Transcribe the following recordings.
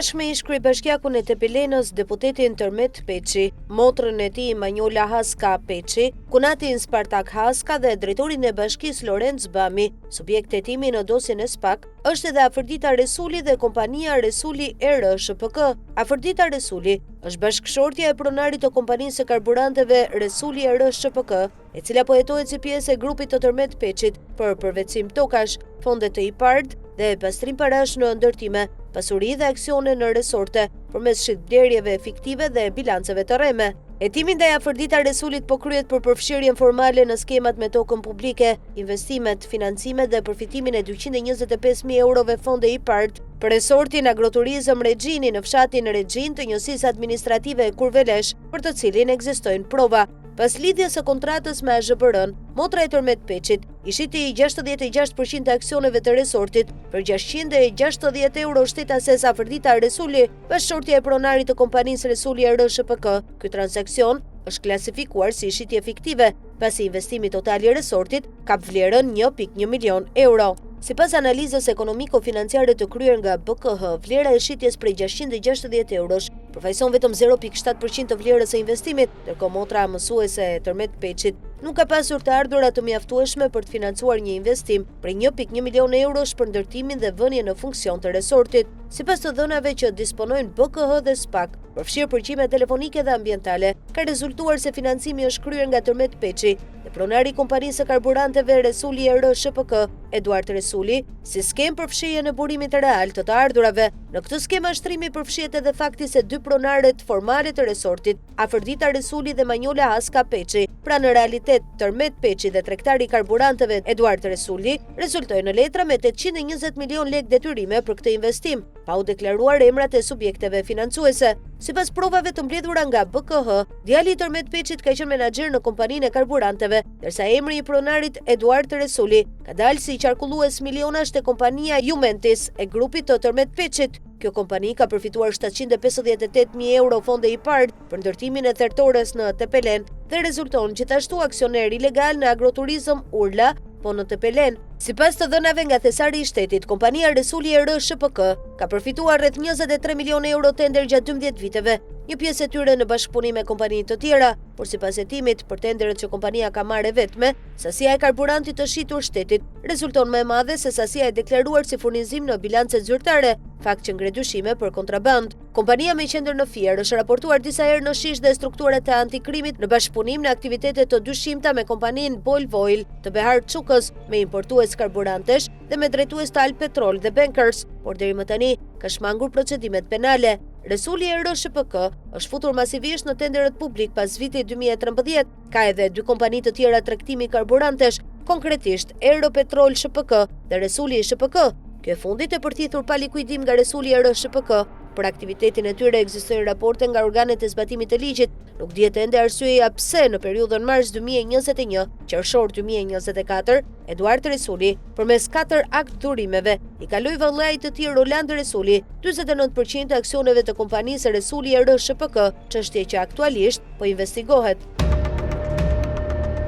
Bashkë me ish-kryebashkiakun e Tepelenës, deputetin Tërmet Peçi, motrën e tij Manjola Haska Peçi, kunatin Spartak Haska dhe drejtorin e bashkisë Lorenc Bami, subjekt hetimi në dosjen e SPAK, është edhe Afërdita Resuli dhe kompania Resuli ER SHPK. Afërdita Resuli është bashkëshortja e pronarit të kompanisë së karburanteve Resuli ER SHPK, e cila po hetohet si pjesë e grupit të Tërmet Peçit për përvetësim tokash, fonde të IPARD dhe pastrim parash në ndërtime, pasuri dhe aksione në resorte, përmes shitblerjeve fiktive dhe bilanceve të rreme. Hetimi ndaj Afërdita Resulit po kryhet për përfshirjen formale në skemat me tokën publike, investimet, financimet dhe përfitimin e 225.000 eurove fonde IPARD për resortin Agroturizëm Rexhini në fshatin Rexhinë të njësisë administrative Kurvelesh, për të cilin ekzistojnë prova. Pas lidhjes së kontratës me AZHBR-në, motra e Tërmet Peçit i shiti 66% të aksioneve të resortit për 660 euro shtetases Afërdita Resuli, bashkëshortja e pronarit të kompanisë Resuli ER SHPK. Ky transaksion është klasifikuar si shitje fiktive, pasi investimi total i resortit kap vlerën 1.1 milion euro. Sipas analizës ekonomiko-financiare të kryer nga BKH, vlera e shitjes prej 660 eurosh përfaqëson vetëm 0.7% të vlerës së investimit, ndërkohë motra mësuese e Tërmet Peçit nuk ka pasur të ardhura të mjaftueshme për të financuar një investim prej 1.1 milion eurosh për ndërtimin dhe vënien në funksion të resortit. Sipas të dhënave që disponojnë BKH dhe SPAK, përfshirë përgjime telefonike dhe ambientale, ka rezultuar se financimi është kryer nga Tërmet Peçi dhe pronari i kompanisë së karburanteve Resuli ER SHPK, Eduart Resuli, si skemë për fshehjen e burimit real të të ardhurave. Në këtë skemë mashtrimi përfshihet edhe fakti se dy pronaret formale të resortit, Afërdita Resuli dhe Manjola Haska Peçi, pra në realitet Tërmet Peçi dhe tregtari i karburanteve Eduart Resuli, rezultojnë në letra me 820 milion lekë detyrime për këtë investim, pa u deklaruar emrat e subjekteve financuese. Sipas provave të mbledhura nga BKH, djali i Tërmet Peçit ka qenë menaxher në kompaninë e karburanteve, ndërsa emri i pronarit Eduart Resuli ka dalë si qarkullues milionash te kompania Jumentis e grupit të Tërmet Peçit. Kjo kompani ka përfituar 758.000 euro fonde IPARD për ndërtimin e thertores në Tepelenë dhe rezulton gjithashtu aksioner ilegal në agroturizëm Urla, po në Tepelenë. Sipas të dhënave nga Thesari i Shtetit, kompania Resuli ER SHPK ka përfituar rreth 23 milionë euro tender gjatë 12 viteve, një pjesë e tyre në bashkëpunim me kompani të tjera, por sipas hetimit, për tenderët që kompania ka marrë e vetme, sasia e karburantit të shitur shtetit rezulton më e madhe se sasia e deklaruar si furnizim në bilancet zyrtare, fakt që ngre dyshime për kontrabandë. Kompania me qendër në Fier është raportuar disa herë në SHISH dhe strukturat e antikrimit në bashkëpunim në aktivitete të dyshimta me kompaninë Bolvoil të Behar Çukës, me importues karburantesh dhe me drejtues të Albpetrol dhe Bankers, por deri më tani ka shmangur procedimet penale. Resuli ER SHPK është futur masivisht në tenderët publik pas vitit 2013. Ka edhe dy kompani të tjera tregtimi karburantesh, konkretisht Aeropetrol SHPK dhe Resuli SHPK. Kjo e fundit e përthithur pa likuidim nga Resuli ER SHPK. Për aktivitetin e tyre ekzistojnë raporte nga organet e zbatimit të ligjit. Nuk dihet ende arsyeja pse në periudhën mars 2021, qershor 2024, Eduart Resuli, përmes katër akt dhurimeve, i kaloi vëllait të tij Roland Resuli 49% të aksioneve të kompanisë Resuli ER SHPK, çështje që aktualisht po investigohet.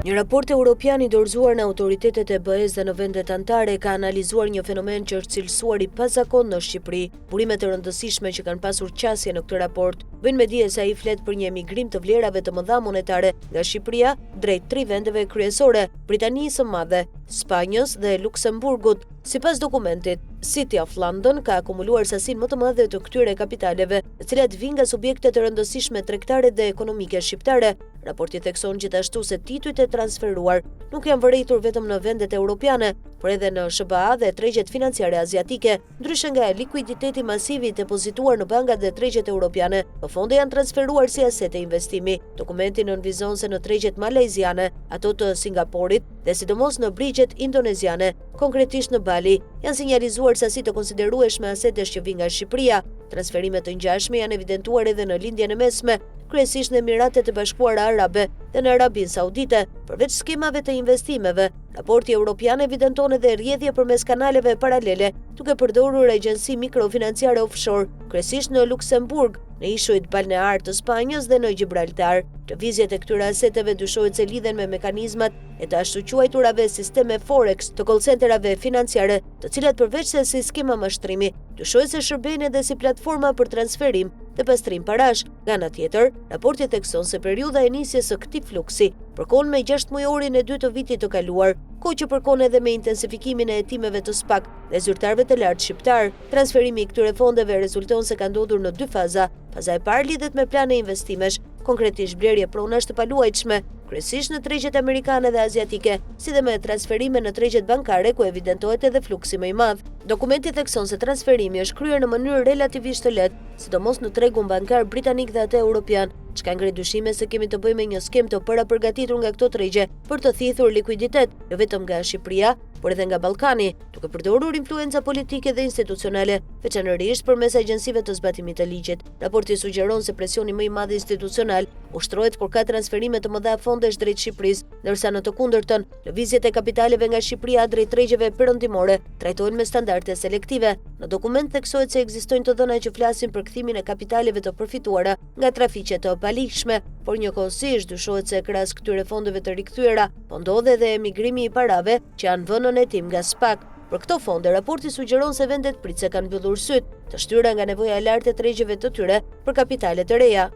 Një raport europian i dorëzuar në autoritetet e BE-së dhe në vendet anëtare ka analizuar një fenomen që është cilësuar i pazakontë në Shqipëri. Burime të rëndësishme që kanë pasur qasje në këtë raport bëjnë me dije se ai flet për një emigrim të vlerave të mëdha monetare nga Shqipëria drejt tri vendeve kryesore, Britanisë së Madhe, Spanjës dhe Luksemburgut. Sipas dokumentit, City of London ka akumuluar sasinë më të madhe të këtyre kapitaleve, të cilat vijnë nga subjekte të rëndësishme tregtare dhe ekonomike shqiptare. Raporti thekson gjithashtu se titujt e transferuar nuk janë vërejtur vetëm në vendet europiane, por edhe në SHBA dhe tregjet financiare aziatike. Ndryshe nga likuiditeti masiv i depozituar në bankat dhe tregjet europiane, këto fonde janë transferuar si asete investimi. Dokumenti nënvizon se në tregjet malajziane, ato të Singaporit dhe sidomos në brigjet indoneziane, Konkretisht në Bali, janë sinjalizuar sasi të konsiderueshme asetesh që vijnë nga Shqipëria. Transferime të ngjashme janë evidentuar edhe në Lindjen e Mesme. kryesisht në Emiratet e Bashkuara Arabe dhe në Arabinë Saudite. Përveç skemave të investimeve, raporti europian evidenton edhe rrjedhje përmes kanaleve paralele, duke përdorur agjenci mikrofinanciare offshore, kryesisht në Luksemburg, në ishujt Balear të Spanjës dhe në Gjibraltar. Lëvizjet e këtyre aseteve dyshohet se lidhen me mekanizmat e të ashtuquajturave sisteme Forex të call centerave financiare, të cilat përveçse si skema mashtrimi, dyshohet se shërbejnë edhe si platforma për transferim dhe pastrim parash. Nga ana tjetër, raporti thekson se periudha e nisjes së këtij fluksi përkon me gjashtëmujorin e dytë të vitit të kaluar, kohë që përkon edhe me intensifikimin e hetimeve të SPAK dhe zyrtarëve të lartë shqiptarë. Transferimi i këtyre fondeve rezulton se ka ndodhur në dy faza. Faza e parë lidhet me plane investimesh, konkretisht blerje pronash të paluajtshme, kryesisht në tregjet amerikane dhe aziatike, si dhe me transferime në tregjet bankare ku evidentohet edhe fluksi më i madh. Dokumenti thekson se transferimi është kryer në mënyrë relativisht të lehtë, sidomos në tregun bankar britanik dhe atë europian, çka ngre dyshime se kemi të bëjmë me një skemë të parapërgatitur nga këto tregje për të thithur likuiditet, jo vetëm nga Shqipëria, por edhe nga Ballkani, duke përdorur influenca politike dhe institucionale, veçanërisht përmes agjencive të zbatimit të ligjit. Raporti sugjeron se presioni më i madh institucional ushtrohet kur ka transferime të mëdha fondesh drejt Shqipërisë, ndërsa në të kundërtën, lëvizjet e kapitaleve nga Shqipëria drejt tregjeve perëndimore trajtohen me standarde selektive. Në dokument theksohet se ekzistojnë të dhëna që flasin për kthimin e kapitaleve të përfituara nga trafiqe të paligjshme, por njëkohësisht dyshohet se krahas këtyre fondeve të rikthyera, po ndodh edhe emigrimi i parave që janë vënë nën hetim nga SPAK. Për këto fonde, raporti sugjeron se vendet pritëse kanë mbyllur sytë, të shtyra nga nevoja e lartë e tregjeve të tyre për kapitale të reja.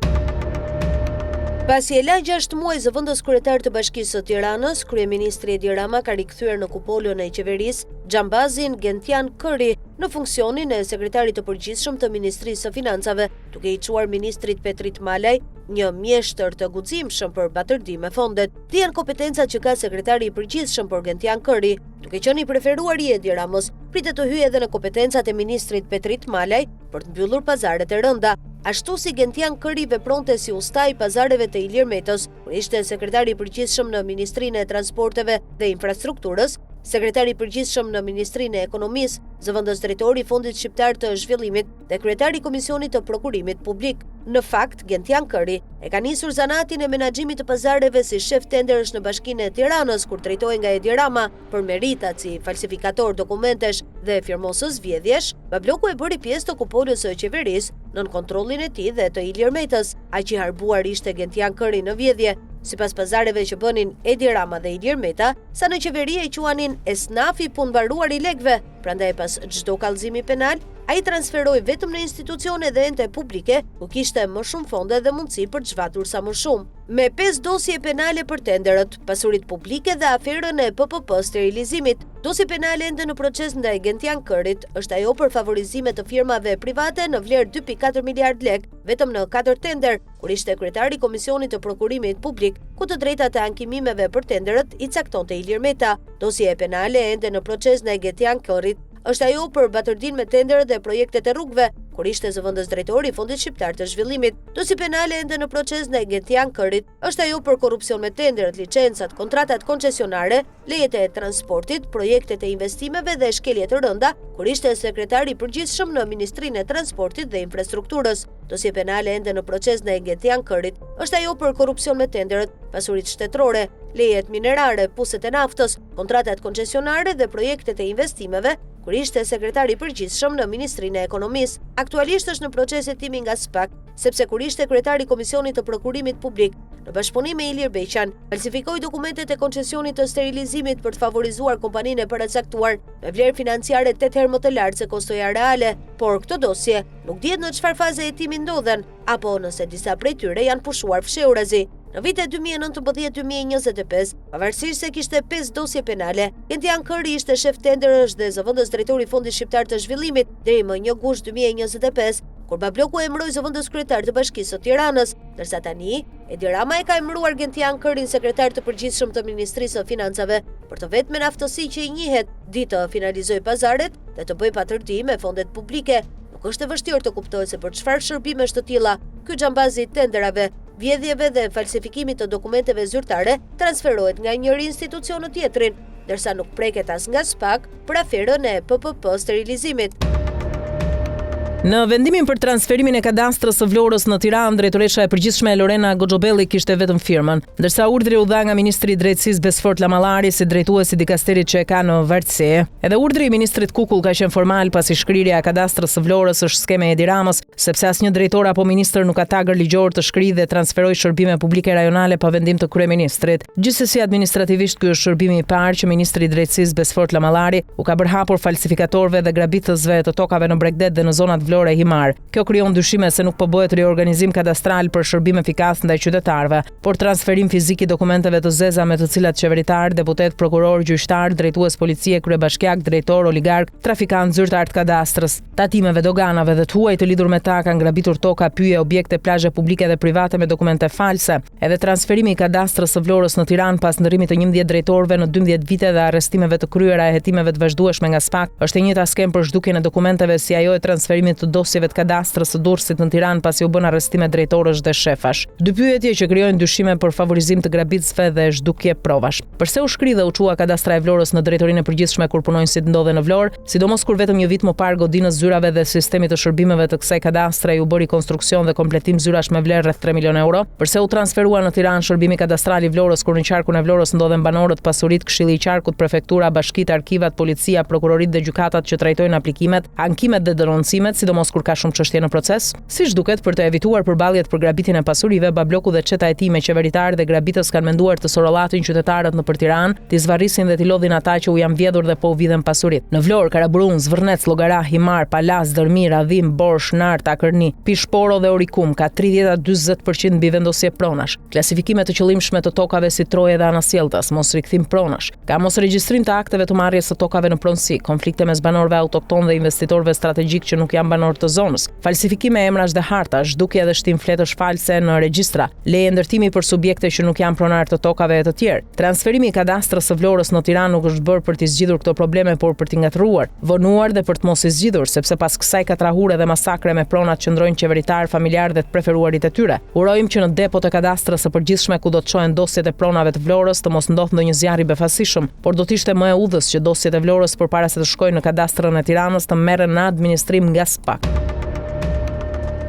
Pasi e la 6 muaj zëvendës kryetar të Bashkisë së Tiranës, kryeministri Edi Rama ka rikthyer në kupolën e qeverisë xhambazin Gentian Kërri në funksionin e sekretarit të përgjithshëm të Ministrisë së Financave, duke i çuar ministrit Petrit Malaj një mjeshtër të guximshëm për batërdi me fondet. Dihen kompetencat që ka sekretari i përgjithshëm por Gentian Kërri, duke qenë i preferuari i Edi Ramës, pritet të hyjë edhe në kompetencat e ministrit Petrit Malaj për të mbyllur pazaret e rënda. Ashtu si Gentian Kërri vepronte si usta i pazareve të Ilir Metës, kur ishte sekretari i përgjithshëm në Ministrinë e Transporteve dhe Infrastrukturës, sekretari i përgjithshëm në Ministrinë e Ekonomisë, zëvendës drejtor i Fondit Shqiptar të Zhvillimit dhe kryetar i Komisionit të Prokurimit Publik. Në fakt, Gentian Kërri e ka nisur zanatin e menaxhimit të pazareve si shef tenderësh në Bashkinë e Tiranës, kur drejtohej nga Edi Rama për meritat si falsifikator dokumentesh dhe firmosës vjedhjesh, Babloku e bëri pjesë të kupolës së qeverisë nën kontrollin e tij dhe të Ilir Metës. Aq i harbuar ishte Gentian Kërri në vjedhje, sipas pazareve që bënin Edi Rama dhe Ilir Meta, sa në qeveri e quanin esnafi i punëmbaruar i lekëve, prandaj pas çdo kallëzimi penal, ai transferoi vetëm në institucione dhe ente publike ku kishte më shumë fonde dhe mundësi për të zhvatur sa më shumë. Me 5 dosje penale për tenderët, pasuritë publike dhe aferën e PPP sterilizimit, dosje penale ende në proces ndaj Gentian Kërrit është ajo për favorizime të firmave private në vlerë 2.4 miliard lekë vetëm në 4 tenderë, kur ishte kryetar i Komisionit të Prokurimit Publik, ku të drejtat e ankimimeve për tenderët i caktonte Ilir Meta. Dosje penale ende në proces ndaj Gentian Kërrit është ajo për batërdinë me tenderët dhe projektet e rrugëve, kur ishte zëvendës drejtor i Fondit Shqiptar të Zhvillimit. Dosje penale ende në proces ndaj Gentian Kërrit është ajo për korrupsion me tenderët, licencat, kontratat koncesionare, lejet e transportit, projektet e investimeve dhe shkelje të rënda, kur ishte sekretar i përgjithshëm në Ministrinë e Transportit dhe Infrastrukturës. Dosje penale ende në proces ndaj Gentian Kërrit është ajo për korrupsion me tenderët, pasuritë shtetërore, lejet minerare, puset e naftës, kontratat koncesionare dhe projektet e investimeve, kur ishte sekretar i përgjithshëm në Ministrinë e Ekonomisë. Aktualisht është në proces hetimi nga SPAK, sepse kur ishte kryetar i Komisionit të Prokurimit Publik, në bashkëpunim me Ilir Beqan, falsifikoi dokumentet e koncesionit të sterilizimit për të favorizuar kompaninë e paracaktuar me vlerë financiare 8 herë më të lartë se kostoja reale. Por këto dosje nuk dihet në çfarë faze hetimi ndodhen, apo nëse disa prej tyre janë pushuar fshehurazi. Në vitet 2019-2025, pavarësisht se kishte 5 dosje penale, Gentian Kërri ishte shef tenderësh dhe zëvendës drejtor i Fondit Shqiptar të Zhvillimit deri më 1 gusht 2025, kur Babloku e emëroi zëvendës kryetar të Bashkisë së Tiranës, ndërsa tani Edi Rama e ka emëruar Gentian Kërrin sekretar të përgjithshëm të Ministrisë së Financave për të vetmen aftësi që i njihet, di të finalizojë pazaret dhe të bëjë patërdi me fondet publike. Nuk është e vështirë të kuptohet se për çfarë shërbimesh të tilla ky xhambaz i tenderave, vjedhjeve dhe falsifikimit të dokumenteve zyrtare transferohet nga njëri institucion në tjetrin, ndërsa nuk preket as nga SPAK për aferën e PPP sterilizimit. Në vendimin për transferimin e kadastrës së Vlorës në Tiranë, drejtoresha e përgjithshme Lorena Goxhobelli kishte vetëm firmën, ndërsa urdhri u dha nga ministri i Drejtësisë Besfort Lamallari si drejtues i dikasterit që e ka në vartësi. Edhe urdhri i ministrit Kukull ka qenë formal pasi shkrirja e kadastrës së Vlorës është skemë e Edi Ramës, sepse asnjë drejtor apo ministër nuk ka tagër ligjor të shkrijë dhe transferojë shërbime publike rajonale pa vendim të kryeministrit. Gjithsesi administrativisht ky është shërbimi i parë që ministri i Drejtësisë Besfort Lamallari u ka bërë hapur falsifikatorëve dhe grabitësve të tokave në bregdet dhe në zonat Vlorë e Himarë. Kjo krijon dyshime se nuk po bëhet riorganizim kadastral për shërbim efikas ndaj qytetarëve, por transferim fizik i dokumenteve të zeza me të cilat qeveritarë, deputetë, prokurorë, gjyqtarë, drejtues policie, kryebashkiakë, drejtorë, oligarkë, trafikantë, zyrtarë të kadastrës, tatimeve, doganave dhe të huaj të lidhur me ta kanë grabitur toka, pyje, objekte, plazhe publike dhe private me dokumente false. Edhe transferimi i kadastrës së Vlorës në Tiranë pas ndërrimit të 11 drejtorëve në 12 vite dhe arrestimeve të kryera e hetimeve të vazhdueshme nga SPAK është e njëjta skemë për zhdukjen e dokumenteve si ajo e transferimit të dosjeve të kadastrës së Durrësit në Tiranë pasi u bënë arrestime drejtorësh dhe shefash. Dy pyetje që krijojnë dyshime për favorizim të grabitësve dhe zhdukje provash. Përse u shkri dhe u çua kadastra e Vlorës në Drejtorinë e Përgjithshme kur punonjësit ndodhen në Vlorë, sidomos kur vetëm një vit më parë godinës zyrave dhe sistemit të shërbimeve të kësaj kadastre iu bë rikonstruksion dhe kompletim zyrash me vlerë rreth 3 milionë euro? Përse u transferua në Tiranë shërbimi kadastral i Vlorës kur në qarkun e Vlorës ndodhen banorët, pasuritë, Këshilli i Qarkut, Prefektura, bashkitë, arkivat, policia, prokuroritë dhe gjykatat që trajtojnë aplikimet, ankimet dhe denoncimet, sidomos kur ka shumë çështje në proces? Siç duket, për të evituar përballjet për grabitjen e pasurive, Babloku dhe çeta e tij me qeveritarë dhe grabitës kanë menduar të sorollatin qytetarët nëpër Tiranë, t'i zvarrisin dhe t'i lodhin ata që u janë vjedhur dhe po u vidhen pasuritë. Në Vlorë, Karaburun, Zvërnec, Llogara, Himarë, Palasë, Dhërmi, Radhimë, Borsh, Nartë, Akërni, Pishë Poro dhe Orikum ka 30 a 40 për qind mbivendosje pronash, klasifikime të qëllimshme të tokave si troje dhe anasjelltas, mosrikthim pronash. Ka mosregjistrim të akteve të marrjes së tokave në pronësi, konflikte mes banorëve autoktonë dhe investitorëve strategjikë që nuk janë banorë të zonës, falsifikime emrash dhe hartash, zhdukje dhe shtim fletësh false në regjistra, leje ndërtimi për subjekte që nuk janë pronarë të tokave e të tjerë. Transferimi i kadastrës së Vlorës në Tiranë nuk është bërë për t'i zgjidhur këto probleme, por për t'i ngatërruar, vonuar dhe për të mos i zgjidhur, sepse pas kësaj katrahure dhe masakre me pronat qëndrojnë qeveritarë, familjarë dhe të preferuarit e tyre. Urojmë që në depot e kadastrës së përgjithshme ku do të çohen dosjet e pronave të Vlorës të mos ndodhë ndonjë zjarr i befasishëm, por do të ishte më e udhës që dosjet e Vlorës përpara se të shkojnë në kadastrën e Tiranës të merren në administrim nga SPAK.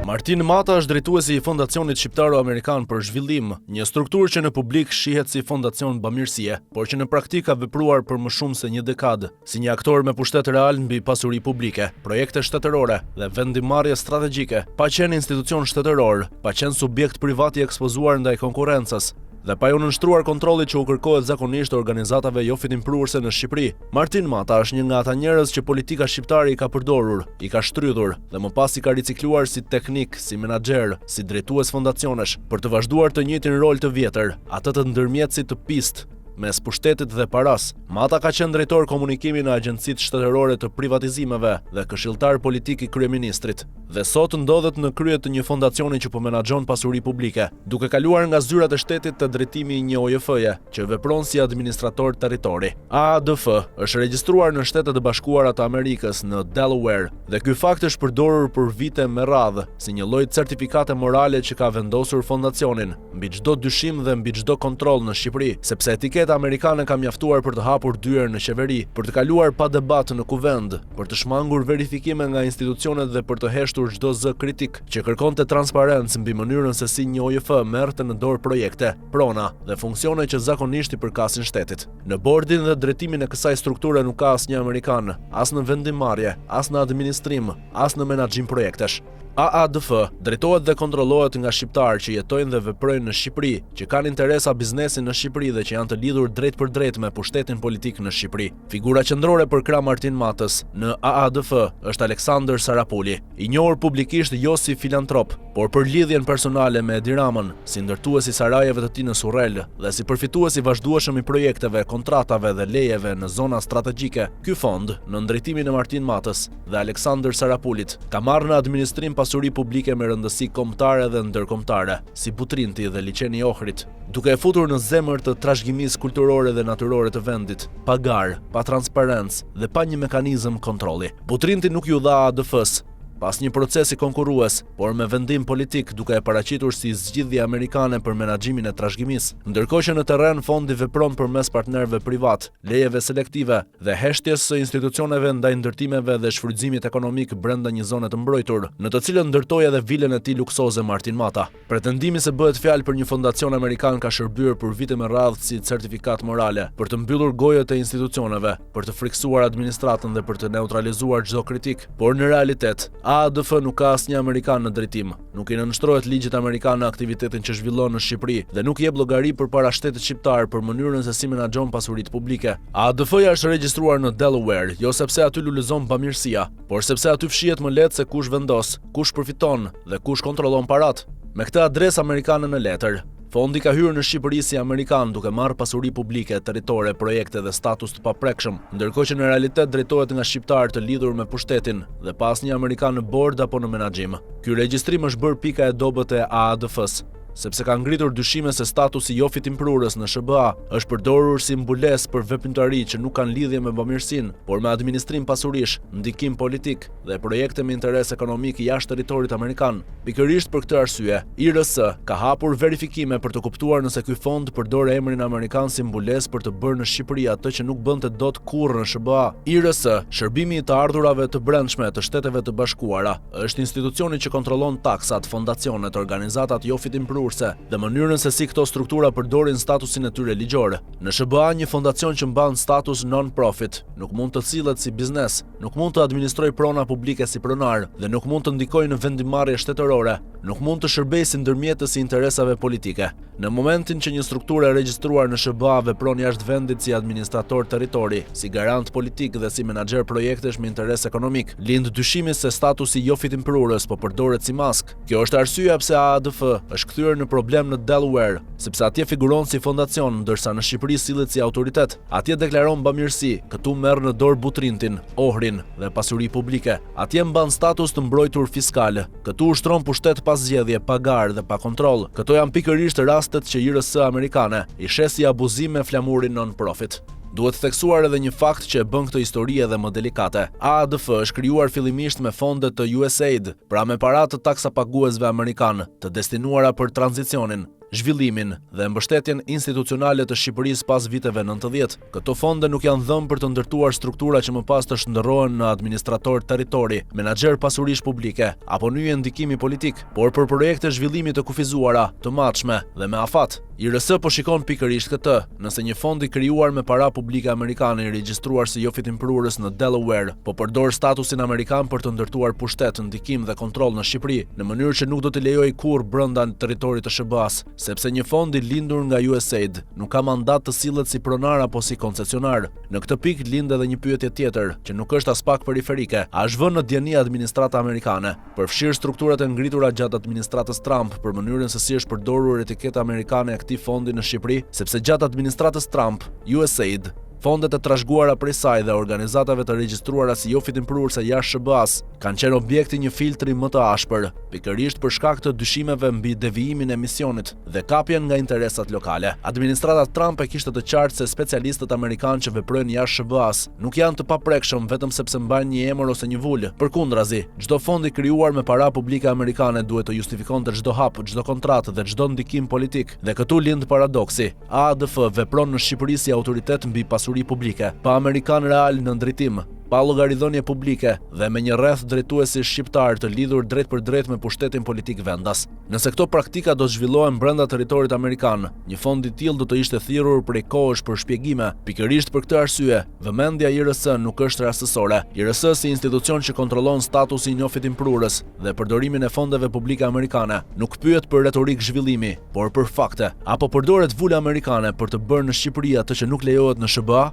Martin Mata është drejtuesi i Fondacionit Shqiptaro-Amerikan për Zhvillim, një strukturë që në publik shihet si fondacion bamirësie, por që në praktikë ka vepruar për më shumë se një dekadë. Si një aktor me pushtet real mbi pasuri publike, projekte shtetërore dhe vendimmarrje strategjike, pa qenë institucion shtetëror, pa qenë subjekt privat i ekspozuar ndaj konkurrencës dhe pa iu nënshtruar kontrollit që u kërkohet zakonisht organizatave jofitimprurëse në Shqipëri. Martin Mata është një nga ata njerëz që politika shqiptare i ka përdorur, i ka shtrydhur dhe më pas i ka ricikluar si teknik, si menaxher, si drejtues fondacionesh, për të vazhduar të njëjtin rol të vjetër, atë të ndërmjetësit të pistë, mes pushtetit dhe parasë. Mata ka qenë drejtor komunikimi në agjencitë shtetërore të privatizimeve dhe këshilltar politik i kryeministrit. Dhe sot ndodhet në krye të një fondacioni që po menaxhon pasuri publike, duke kaluar nga zyrat e shtetit te drejtimi i një OJF-je, që vepron si administrator territori. AADF është regjistruar në Shtetet e Bashkuara të Amerikës, në Delaware, dhe ky fakt është përdorur për vite me radhë, si një lloj certifikate morale që ka vendosur fondacionin. mbi çdo dyshim dhe mbi çdo kontroll në Shqipëri, sepse etiketa amerikane ka mjaftuar për të hapur dyer në qeveri, për të kaluar pa debat në Kuvend, për të shmangur verifikime nga institucionet dhe për të heshtur çdo zë kritik që kërkonte transparencë mbi mënyrën se si një OJF merrte në dorë projekte, prona dhe funksione që zakonisht i përkasin shtetit. Në bordin dhe drejtimin e kësaj strukture nuk ka asnjë amerikan, as në vendimmarrje, as në administrim, as në menaxhim projektesh. AADF drejtohet dhe kontrollohet nga shqiptarë që jetojnë dhe veprojnë në Shqipëri, që kanë interesa biznesi në Shqipëri dhe që janë të lidhur drejtpërdrejt me pushtetin politik në Shqipëri. Figura qendrore përkrah Martin Matës në AADF është Aleksandër Sarapuli, i njohur publikisht jo si filantrop, por për lidhjen personale me Edi Ramën, si ndërtues i sarajeve të tij në Surrel dhe si përfitues i vazhdueshëm i projekteve, kontratave dhe lejeve në zona strategjike. Ky fond, nën drejtimin e Martin Matës, dhe Aleksandër Sarapulit, ka marrë në administrim pasuri publike me rëndësi kombëtare dhe ndërkombëtare, si Butrinti dhe Liqeni i Ohrit, duke e futur në zemër të trashëgimisë kulturore dhe natyrore të vendit, pa garë, pa transparencë dhe pa një mekanizëm kontrolli. Butrinti nuk iu dha AADF-së. Pas një procesi konkurrues, por me vendim politik duke e paraqitur si zgjidhje amerikane për menaxhimin e trashëgimisë. Ndërkohë që në terren fondi vepron përmes partnerëve privatë, lejeve selektive dhe heshtjes së institucioneve ndaj ndërtimeve dhe shfrytëzimit ekonomik brenda një zone të mbrojtur, në të cilën ndërtoi edhe vilën e tij luksoze Martin Mata. Pretendimi se bëhet fjalë për një fondacion amerikan ka shërbyer për vite me radhë si certifikatë morale, për të mbyllur gojët e institucioneve, për të frikësuar administratën dhe për të neutralizuar çdo kritikë. Por në realitet, AADF nuk ka asnjë amerikan në drejtim, nuk i nënshtrohet ligjit amerikan në aktivitetin që zhvillon në Shqipëri dhe nuk jep llogari përpara shtetit shqiptar për mënyrën se si menaxhon pasuritë publike. AADF-ja është regjistruar në Delaware, jo sepse aty lulëzon bamirësia, por sepse aty fshihet më lehtë se kush vendos, kush përfiton dhe kush kontrollon paratë. Me këtë adresë amerikane në letër, fondi ka hyrë në Shqipëri si amerikan duke marrë pasuri publike, territore, projekte dhe status të paprekshëm, ndërkohë që në realitet drejtohet nga shqiptarë të lidhur me pushtetin dhe pa asnjë amerikan në bord apo në menaxhim. Ky regjistrim është bërë pika e dobët e AADF-së, sepse ka ngritur dyshime se statusi jo fitimprurës në SHBA është përdorur si mbulesë për veprimtari që nuk kanë lidhje me bamirësinë, por me administrim pasurish, ndikim politik dhe projekte me interes ekonomik jashtë territorit amerikan. Pikërisht për këtë arsye, IRS ka hapur verifikime për të kuptuar nëse ky fond përdor emrin amerikan si mbulesë për të bërë në Shqipëri atë që nuk bënte dot kurrë në SHBA. IRS, Shërbimi i të Ardhurave të Brendshme të Shteteve të Bashkuara, është institucioni që kontrollon taksat, fondacionet, organizatat jofitimprurëse dhe mënyrën se si këto struktura përdorin statusin e tyre ligjor. Në SHBA, një fondacion që mban status non-profit nuk mund të sillet si biznes, nuk mund të administrojë prona publike si pronar dhe nuk mund të ndikojë në vendimmarrje shtetërore, nuk mund të shërbejë si ndërmjetës i interesave politike. Në momentin që një strukturë e regjistruar në SHBA vepron jashtë vendit si administrator territori, si garant politik dhe si menaxher projektesh me interes ekonomik, lind dyshimi se statusi jofitimprurës po përdoret si maskë. Kjo është arsyeja pse AADF është kthyer në problem në Delaware, sepse atje figuron si fondacion, ndërsa në Shqipëri sillet si autoritet. Atje deklaron bamirësi, këtu merr në dorë Butrintin, Ohrin dhe pasuri publike. Atje mban status të mbrojtur fiskal, këtu ushtron pushtet pa zgjedhje, pa garë dhe pa kontroll. Këto janë pikërisht rastet që IRS amerikane i sheh si abuzim me flamurin non-profit. Duhet theksuar edhe një fakt që e bën këtë histori edhe më delikate. AADF është krijuar fillimisht me fonde të USAID, pra me para të taksapaguesve amerikanë, të destinuara për tranzicionin. zhvillimin dhe mbështetjen institucionale të Shqipërisë pas viteve 90. Këto fonde nuk janë dhënë për të ndërtuar struktura që më pas të shndërrohen në administratorë territori, menaxherë pasurish publike apo nyje ndikimi politik, por për projekte zhvillimi të kufizuara, të matshme dhe me afat. IRS po shikon pikërisht këtë, nëse një fond i krijuar me para publike amerikane i regjistruar si jofitimprurës në Delaware, po përdor statusin amerikan për të ndërtuar pushtet, ndikim dhe kontroll në Shqipëri, në mënyrë që nuk do t'i lejojë kurrë brenda territorit të SHBA-së, sepse një fond i lindur nga USAID nuk ka mandat të sillet si pronar apo si koncesionar. Në këtë pikë lind edhe një pyetje tjetër, që nuk është aspak periferike, a është vënë në dijeni administrata amerikane, përfshirë strukturat e ngritura gjatë administratës Trump për mënyrën se si është përdorur etiketa amerikane e këtij fondi në Shqipëri, sepse gjatë administratës Trump, USAID, fondet e trashëguara prej saj dhe organizatave të regjistruara si jofitimprurëse jashtë SHBA-së, kanë qenë objekt i një filtri më të ashpër, pikërisht për shkak të dyshimeve mbi devijimin e misionit dhe kapjen nga interesat lokale. Administrata Trump e kishte të qartë se specialistët amerikanë që veprojnë jashtë SHBA-së nuk janë të paprekshëm vetëm sepse mbajnë një emër ose një vulë. Përkundrazi, çdo fond i krijuar me para publike amerikane duhet të justifikonte çdo hap, çdo kontratë dhe çdo ndikim politik. Dhe këtu lind paradoksi. AADF vepron në Shqipëri si autoritet mbi pasuri publike, pa amerikanë realë në drejtim, pa llogaridhënie publike dhe me një rreth drejtuesish shqiptarë të lidhur drejtpërdrejt me pushtetin politik vendas. Nëse këto praktika do të zhvillohen brenda territorit amerikan, një fond i tillë do të ishte thirrur prej kohësh për shpjegime. Pikërisht për këtë arsye, vëmendja e IRS nuk është rastësore. IRS si institucion që kontrollon statusin jofitimprurës dhe përdorimin e fondeve publike amerikane, nuk pyet për retorikë zhvillimi, por për fakte. A po përdoret vula amerikane për të bërë në Shqipëri atë që nuk lejohet në SHBA?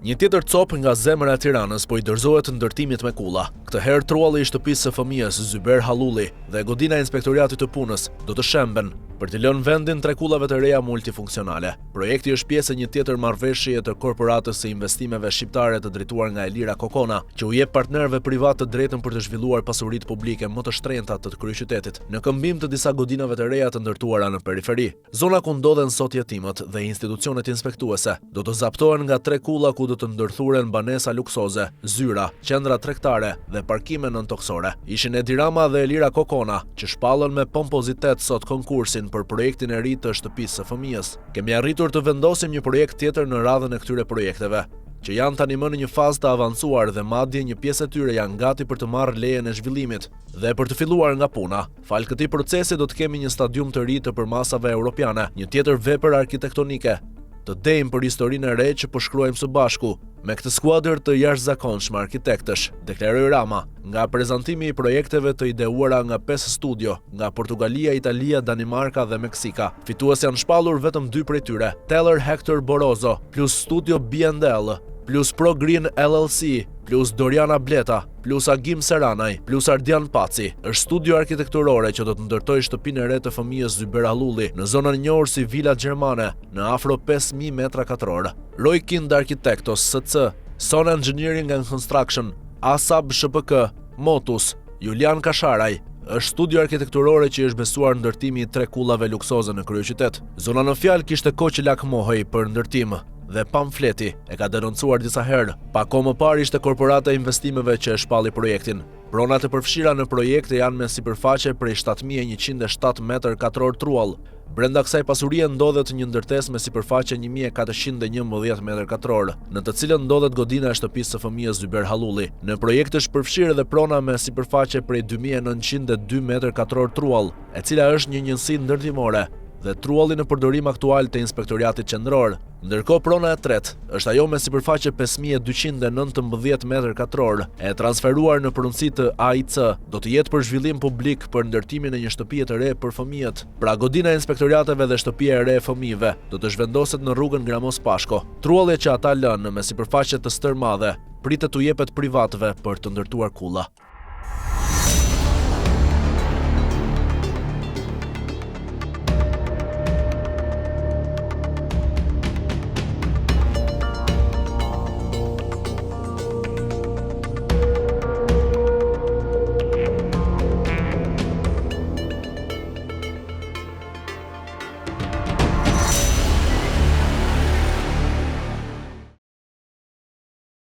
Një tjetër copë nga zemra e Tiranës po i dorëzohet ndërtimit me kulla. Këtë herë trualli i shtëpisë së fëmijës Zyber Hallulli dhe godina e Inspektoriatit të Punës do të shemben për t'i lënë vendin tre kullave të reja multifunksionale. Projekti është pjesë e një tjetër marrëveshjeje të Korporatës së Investimeve Shqiptare të drejtuar nga Elira Kokona, që u jep partnerëve privatë të drejtën për të zhvilluar pasuritë publike më të shtrenjta të kryeqytetit, në këmbim të disa godinave të reja të ndërtuara në periferi. Zona ku ndodhen sot jetimët dhe institucionet inspektuese do të zaptohen nga tre kulla ku do të ndërthuren banesa luksoze, zyra, qendra tregtare dhe. me parkime nëntokësore. Ishin Edi Rama dhe Elira Kokona, që shpallën me pompozitet sot konkursin për projektin e ri të Shtëpisë së Fëmijës. Kemi arritur të vendosim një projekt tjetër në radhën e këtyre projekteve, që janë tani më në një fazë të avancuar dhe madje një pjesë e tyre janë gati për të marrë lejen e zhvillimit dhe për të filluar nga puna. Falë këtij procesi do të kemi një stadium të ri të përmasave europiane, një tjetër vepër arkitektonike, të denjë për historinë e re që po shkruajmë së bashku, me këtë skuadër të jashtëzakonshme arkitektësh, deklaroi Rama, nga prezantimi i projekteve të ideuara nga 5 studio, nga Portugalia, Italia, Danimarka dhe Meksika. Fitues janë shpallur vetëm dy prej tyre, Teller Hector Borozo, plus Studio B&L, plus Pro Green LLC, plus Doriana Bleta, plus Agim Seranaj, plus Ardian Paci. Është studio arkitekturore që do të ndërtojë shtëpinë e re të fëmijës Zyber Hallulli në zonën e njohur si Vila Gjermane, në afro 5000 metra katrorë. Roy Kind Arquitectos SC, Son Engineering and Construction, ASAB SHPK, Motus, Julian Kasharaj, është studio arkitekturore që i është besuar ndërtimi i tre kullave luksoze në kryeqytet. Zona në fjalë kishte kohë që lakmohej për ndërtim dhe pamfleti e ka denoncuar disa herë. Pak kohë më parë ishte korporata e investimeve që e shpalli projektin. Pronat e përfshira në projekte janë me sipërfaqe prej 7107 metër katror truall. Brenda kësaj pasurie ndodhet një ndërtesë me sipërfaqe 1411 metër katror, në të cilën ndodhet godina e shtëpisë së fëmijës Zyber Hallulli. Në projekt është përfshirë edhe prona me sipërfaqe prej 2902 metër katror truall, e cila është një njësi ndërtimore dhe trualli në përdorim aktual të Inspektoriatit Qendror. Ndërkohë prona e tretë është ajo me sipërfaqe 5219 metër katror, e transferuar në pronësi të AIC, do të jetë për zhvillim publik për ndërtimin e një shtëpie të re për fëmijët. Pra godina e inspektoriateve dhe shtëpia e re e fëmijëve do të zhvendoset në rrugën Gramoz Pashko. Trualli që ata lënë me sipërfaqe të stërmadhe pritet t'u jepet privatëve për të ndërtuar kulla.